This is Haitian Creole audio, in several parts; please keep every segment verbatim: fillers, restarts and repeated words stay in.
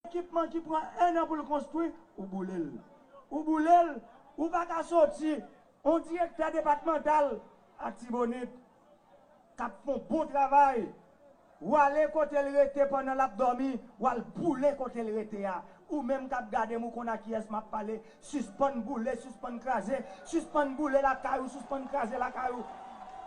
Ekipman ki pran en an pou l konstwi, ou boule l. Ou boule l, ou pa ka soti, yon direktè depatmantal Atibonit k ap fè yon bon travay, w ale kote l rete pandan l ap dòmi, w al boule kote l rete a. Ou menm k ap gade m, ou konn a kiyès m ap pale. Sispann boule, sispann kraze, sispann boule lakay ou, sispann kraze lakay ou.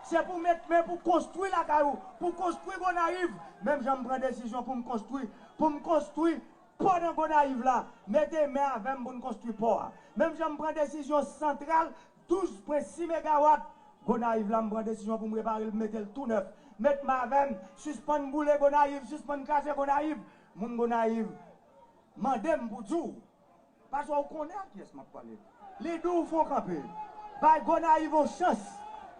Se pou met men pou konstwi lakay ou, pou konstwi Gonayiv. Menm jan m pran desizyon pou m konstwi, pou m konstwi pò nan Gonayiv la, mete men avè m pou n konstwi pò a. Menm jan m pran desizyon santral douz pwen sis megawat Gonayiv la, m pran desizyon pou m repare l, m mete l tou nèf. Met men avè m, sispann boule Gonayiv, sispann kraze Gonayiv. Moun Gonayiv mande m pou di w, paske w konnen a kiyès m ap pale. Li di w fè w kanpe. Bay Gonayiv yon chans.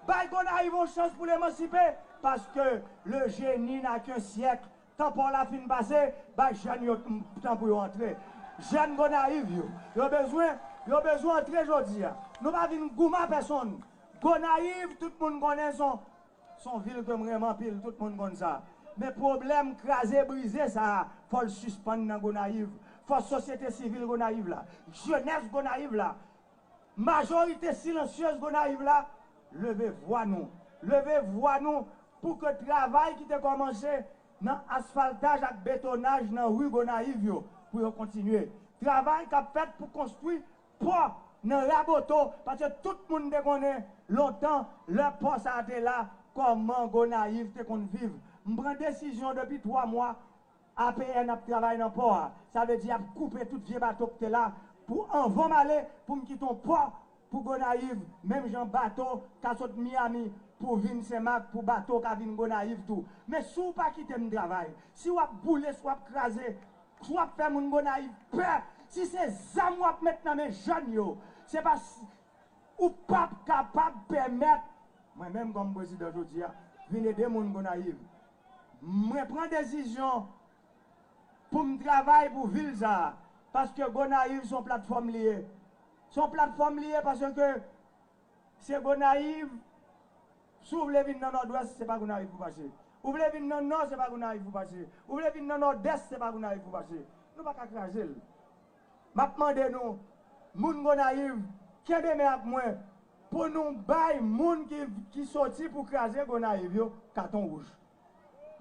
Bay Gonayiv yon chans pou l emansipe, paske le génie n'a qu'un siècle. Tan pa w la fin pase, bay jèn yo tan pou yo antre. Jèn Gonayiv yo, yo bezwen, yo bezwen antre jodi a. Nou pa vin goumen a pèsonn. Gonayiv, tout moun konnen se yon, se yon vil ke m renmen anpil, tout moun konn sa. Men pwoblèm kraze brize sa a, fò l sispann nan Gonayiv. Fò sosyete sivil Gonayiv la, jenès Gonayiv la, majorite silansyez Gonayiv la, leve vwa nou. Leve vwa nou pou ke travay ki te kòmanse nan asfaltaj ak betonaj nan ri Gonayiv yo, pou yo kontinye. Travay k ap fèt pou konstwi pò nan Raboto, paske tout moun te konnen lontan, lè pò sa a te la, kòman Gonayiv te konn viv. M pran desizyon depi twa mwa, A P N ap travay nan pò a. Sa vle di y ap koupe tout vye bato k te la pou anvan m ale, pou m kite yon pò pou Gonayiv, menm jan bato ka sot Miami pou vin Senmak, pou bato ka vin Gonayiv tou. Men si w pa kite m travay, si w ap boule, si w ap kraze, si w ap fè moun Gonayiv pè, si se zam w ap met nan men jèn yo, se pa s-, ou p ap kapab pèmèt mwen menm kòm prezidan jodi a vin ede moun Gonayiv. Mwen pran desizyon pou m travay pou vil sa a, paske Gonayiv se yon platfòm li ye. Se yon platfòm li ye paske se Gonayiv, si w vle vin nan Nòdwès, se pa Gonayiv pou pase. Ou vle vin nan Nò, se pa Gonayiv pou pase. Ou vle vin nan Nòdès, se pa Gonayiv pou pase. Nou pa ka kraze l. M ap mande nou, moun Gonayiv, kenbe men ak mwen pou nou bay moun ki, ki soti pou kraze Gonayiv yo katon wouj.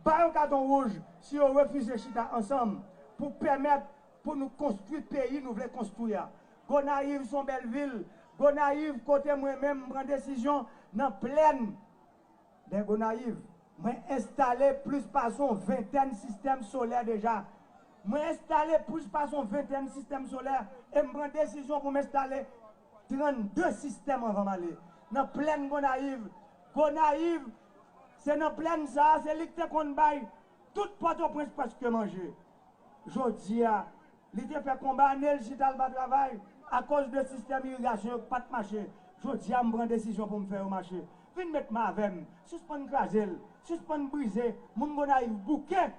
Ba yo katon wouj si yo refize chita ansanm pou pèmèt pou nou konstwi peyi nou vle konstwi a. Gonayiv se yon bèl vil. Gonayiv kote mwen menm m pran desizyon nan plèn dè Gonayiv. Mwen enstale plis pase yon ventèn sistèm solè deja. Mwen enstale plis pase yon ventèn sistèm solè e m pran desizyon pou m enstale trannde sistèm anvan m ale. Nan plèn Gonayiv, Gonayiv, se nan plèn sa a, se li k te konn bay tout Pòtoprens prèske manje. Jodi a, li te fè konba ane l chita l pa travay akoz de sistèm irigasyon yo k pa t mache. Jodi a, m pran desizyon pou m fè yo mache. Vin met men avè m, sispann kraze l, sispann brize moun Gonayiv bouke.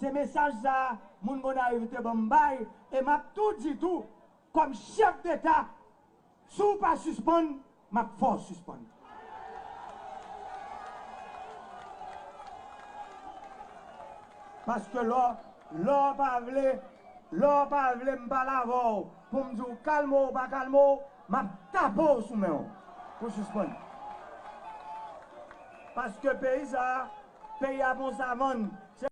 Se mesaj sa a moun Gonayiv te ban m bay, e m ap tou di tou, kòm chèf deta, si w pa sispann, m ap fè w sispann. Paske lè w, lè w pa vle, lè w pa vle m pale avè w pou m di w kalme w ou pa kalme w, m ap tape w sou men w pou w sispann. Paske peyi sa a, peyi a pa yon savann.